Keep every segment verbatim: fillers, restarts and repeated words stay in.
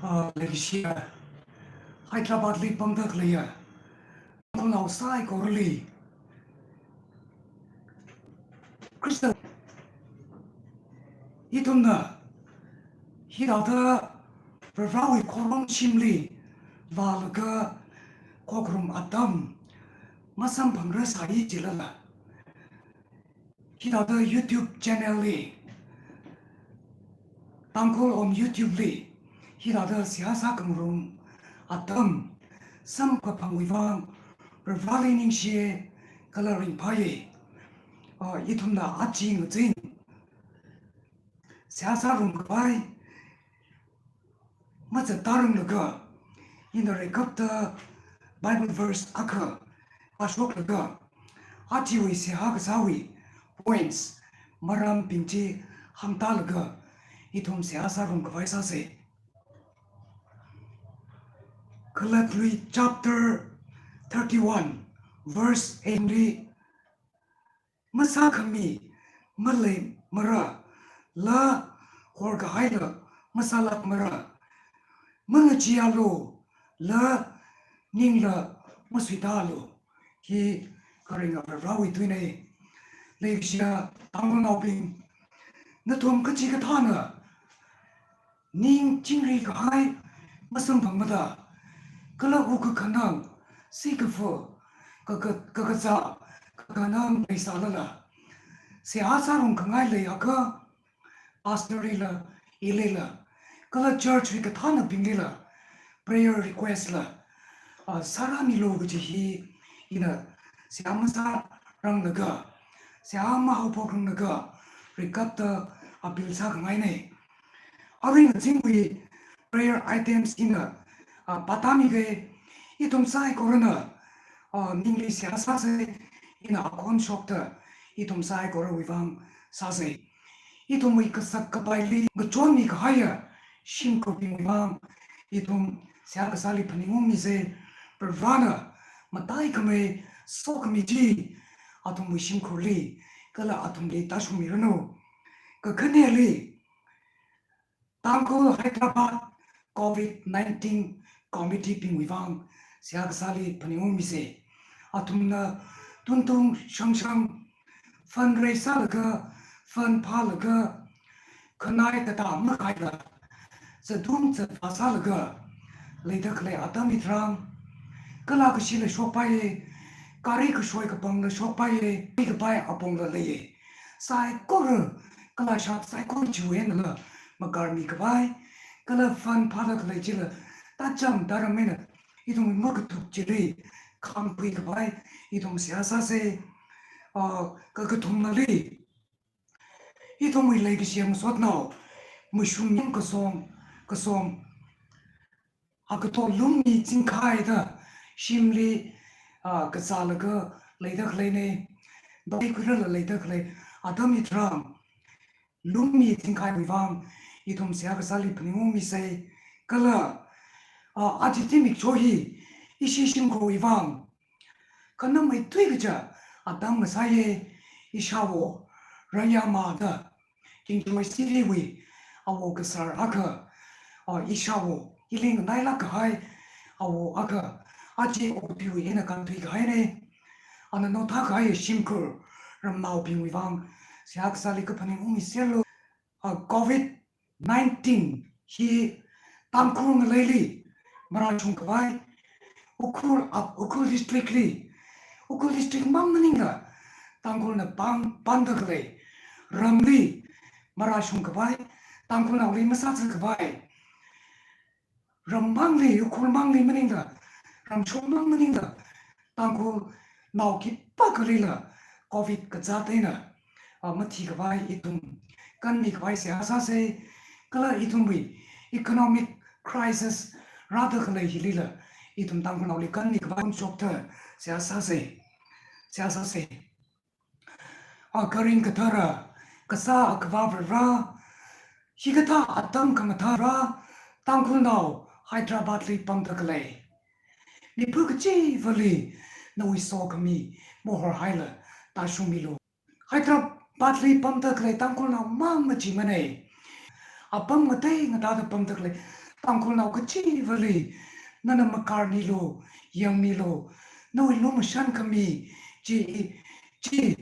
Ah, leishiya, Hyderabad li pamda khaleiya Tangkhulnao saikorali Christian, ithumna hithāda Varivarawui khorumshimli vālaga khokharum atam masamphangrasai jilala, hithāda YouTube channel li, Tangkhul on YouTube li, hithāda seihā sākhangarum atam samkaphangwui vang Varivarali ningshiya kala ringphāya. Ah, ithumna aja ngazin seihā sārum khavai mazatda ranglaga, ina rākapta Bible verse akha pāshoklaga, ajawui seihā kasāwui points, marambing chi hāngtālaga, ithum seihā sārum khavai sāsa. Galatia chapter thirty-one, verse eight li, masākhami maleimara, la horkahaila masālākmara, mangacheealu, la ningla masuitālu. Hi kharinga Varivarawui tuina. Leishiya Tangkhulnaobing, nathum kachikathāna ning chingri kahai masamphangmada, kala wukkhanang, sikafa, kaka-, kakazā, kakhanang leisālala, seihā sārum khangai leiakha, pastor lila, ilila, kala church wui kathānabinglila prayer request la, ah, sārāmilu kaji hi ina seihā masāranglaga, seihā mahaophokranglaga, rākapta appeal sākhangaina. Arui ngazingwui prayer items ina, ah, pātāmiga, ithum saikorana, ah, ningli seihā sāsa, ina akhon shokta ithum saikorawui vang sāsa. Ithumwui kasak kapaili ngachonmi kahaiya shimkhurbingwui vang ithum seihā kasāli phaningungmisa. Varivarana mataikhamei sokhami chi athumwui shimkhurli kala athumli tāshungmiranu. Kakhaneli, Tangkhul Hyderabad COVID nineteen committee bingwui vang seihā kasāli phaningungmisa. Athumna tungtung shangshang fundraise sālaga, fund phālaga, khanai katā makaila, zatung zatvā sālaga leida khalei atam hitharan, kala kashila shokpaiya, gari kashoi kapangla shokpaiya, kapai apongla leiya. Saikora, kala shap saikora chiwui einala makarmi khavai, kala fund phāda khalei chila tācham tāram eina ithum makathuk chili khāngkhui khavai ithum seihā sāsa. Ah, kakathumali, ithumwui leikashi masotnao, mashung yam kasom, kasom, agato lungmi chingkhaida shimli, ah, kazālaga leida khaleina, daikhuirala leida khalei atam hitharan, lungmi chingkhaiwui vang ithum seihā kasāli phaningungmisa. Kala, ah, aja zimiksho hi ishi shimkhurwui vang khanamei tui kaja atam ngasāya. Ishāwo Rayama da, Kingjoy City wui awo kasar akha, ah, ishāwo, ili nganailāk kahai awo akha, aja okathuiwui eina kānthui kahaina. Ana naothā kahai shimkhur ramnaobingwui vang seihā kasāli kaphaningungmiserlu. Ah, COVID nineteen hi Tangkhul ngaleili marāshung khavai, Ukhrul, ah, Ukhrul district li, Ukhrul district mang maningla, Tangkhulna pam, pamda khalei ramli marāshung khavai, Tangkhulnaoli masāzat khavai, ram mangli, Ukhrul mangli maningla, ramshong mang maningla, Tangkhulnao khipākhalila COVID kazāt eina, ah, mathi khavai ithum kanmi khavai seihā sāsa. Kala ithumwui economic crisis rāda khalei hilila, ithum Tangkhulnaoli kanmi khavai shokta seihā sāsa. Seihā sāsa. Akha ringkathara, kasā Akhava Varivara, hikathā atam khamathāra, Tangkhulnao Hyderabad li pamda khalei mipā kachivali nawui sokhami mohorhaila tāshungmilu. Hyderabad li pamda khalei Tangkhulnao mang machimana. Apam ngatei ngatāda pamda khalei Tangkhulnao kachivali nana makarmilu, yangmilu, nawui lumashan khami chi, chi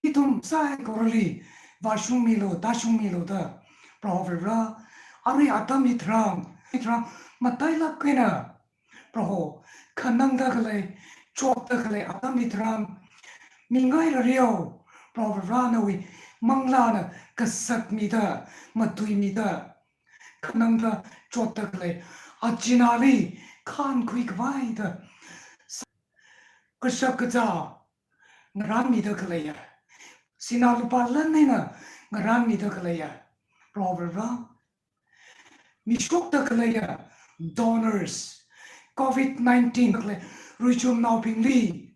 ithum saikorali vāshungmilu, tāshungmilu da, Proho Varivara, arui atam hitharan, hitharan matailāk eina, Proho, khanangda khalei, chotda khalei atam hitharan, mingai rareo, Proho Varivara nawui manglāna kasakmida, matuimida, khanangda chotda khalei, achinali khānkhui khavai da, kashak kazā ngarānmida khaleiya, sinā lupā lan eina ngarānmida khaleiya, Proho Varivara, mishokda khaleiya, donors, covid nineteen khalei ruichumnaobingli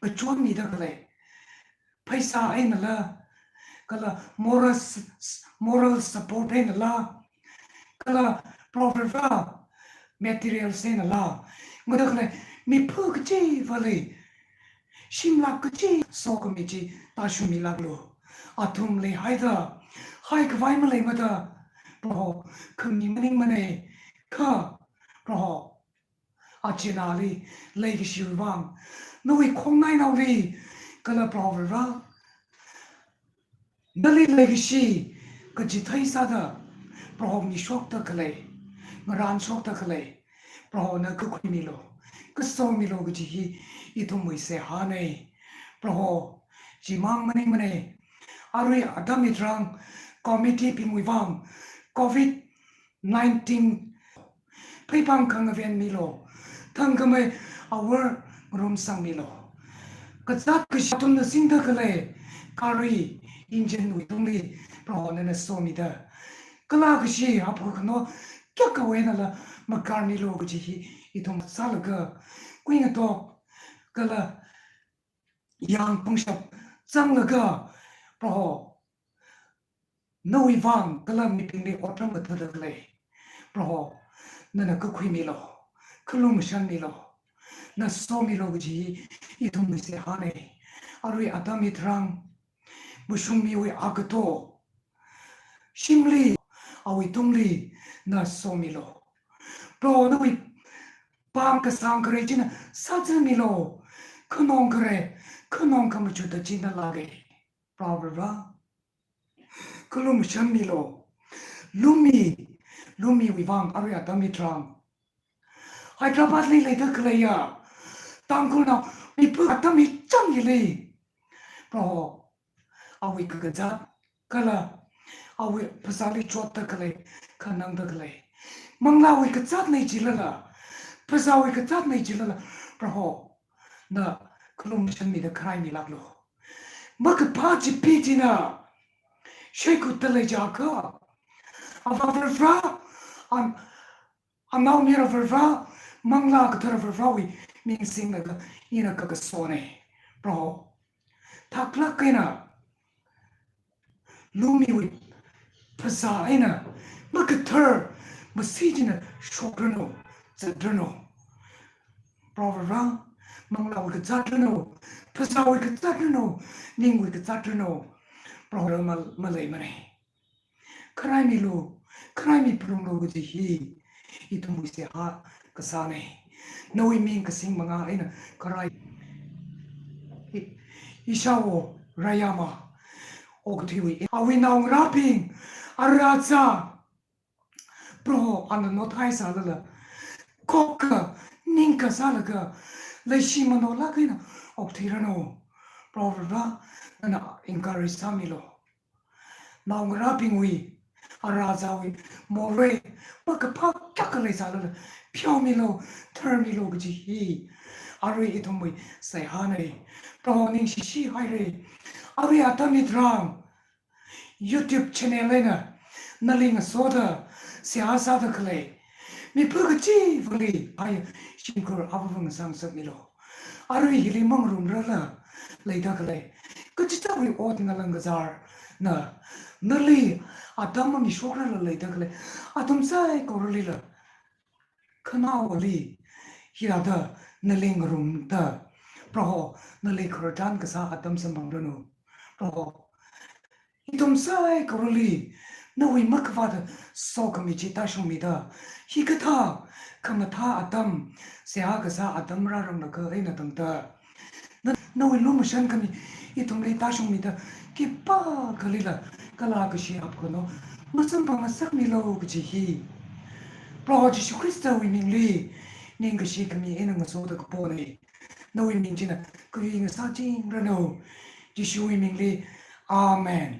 kachonmida khalei, pheisā einala, kala moral s-, s-, moral support einala, kala Proho Varivara materials einala, ngada khalei mipha kachivali, shimlāk kachi sokhami chi tāshungmilāklu. Athumli haida, hai khavai maleimada, Proho, khami maningmana, kha, Proho, achinali leikashiwui vang, nawui khongnainaoli, kala Proho Varivara, nali leikashi kachithei sāda, Proho, mishokda khalei, ngarānshokda khalei, Proho na kakhuimilu, kasomilu kaji hi ithumwui seihāna. Proho, chimang maningmana, arui atam hitharan committee bingwui vang, covid nineteen pheipāng khangaven milu, thangkhamei awor ngarumsangmilu. Kazāt kashi athumna singda khalei gari engine wui tungli, Proho nana somida, kala kashi aphu khano kayākha einala makarmilu kaji hi ithum sālaga, kuingatok kala yāng pangshap zanglaga, Proho, nawui vang kala mibingli otram kathāda khalei, Proho, nana kakhuimilu, khalumashanmilu, na somilu kaji hi ithumwui seihāna. Arui atam hitharan mashungmiwui agato, shimli, awui tungli na somilu. Proho, nawui pāng kasāng khare china sāzāmilu, khanong khare, khanong khamachut da china lāka. Proho Varivara, khalumashanmilu. Lumi, lumiwui vang arui atam hitharan Hyderabad li leida khaleiya Tangkhulnao mipha atam hichang hili, Proho, awui kakazāt kala awui phasāli chotda khalei, khanangda khalei, manglāwui kazātna jilala, phasāwui kazātna jilala, Proho, na khalumashanmida kharaimilāklu. Makaphā chipee china shaikhutda leijiakha, Avā Varivara, An-, Anaomayara Varivara, Manglā Kathara Varivarawui ming singlaga ina kakasona. Proho, thaklāk eina lumiwui phasā eina makathar masi china shokranu, zatranu. Proho Varivara, manglāwui kazāt ranu, phasāwui kazāt ranu, ningwui kazāt ranu, Proho, ma-, maleimana. Kharaimilu, kharaimi phalunglu kaji hi ithumwui seihā kasāna. Nawui ming kasing manga eina kharai. I-, ishāwo Rayama okathuiwui, awui naongarābing, arāzā, Proho, ana nothai sālala, khokkha, ningkha sālaga, leishi manolāk eina okthuiranu. Proho Varivara, nana encourage sāmilu. Naongarābingwui, arāzāwui morei makaphā kayākha leisālala, pheomilu, tharmilu kaji hi arui ithumwui seihāna. Proho, ningshishi haira. Arui atam hitharan YouTube channel eina nali ngasoda seihā sāda khalei mipha kachivali, ai, shimkhur avāva ngasā ngasakmilu. Arui hili mangarumrala leida khalei, kachichāwui ot ngalang kazārna nali atam mamishokrala leida khalei athum saikoralila, khanaowali hithāda nali ngarumda, Proho, nali khararchan kasā atam samphangranu. Proho, ithum saikorali nawui makhavāda sokhami chi tāshungmida, hikathā khamathā atam, seihā kasā atam rāranglakha eina tangda, na, nawui lumashan khami ithumli tāshungmida, khipākhalila kala kashi apkano masamphangngasakmilu kaji hi Proho Jishu Khristawui mingli ningkashi khami eina ngasoda kapona. Nawui ming china kayui ngasāchingranu. Jishuwui mingli. Amen.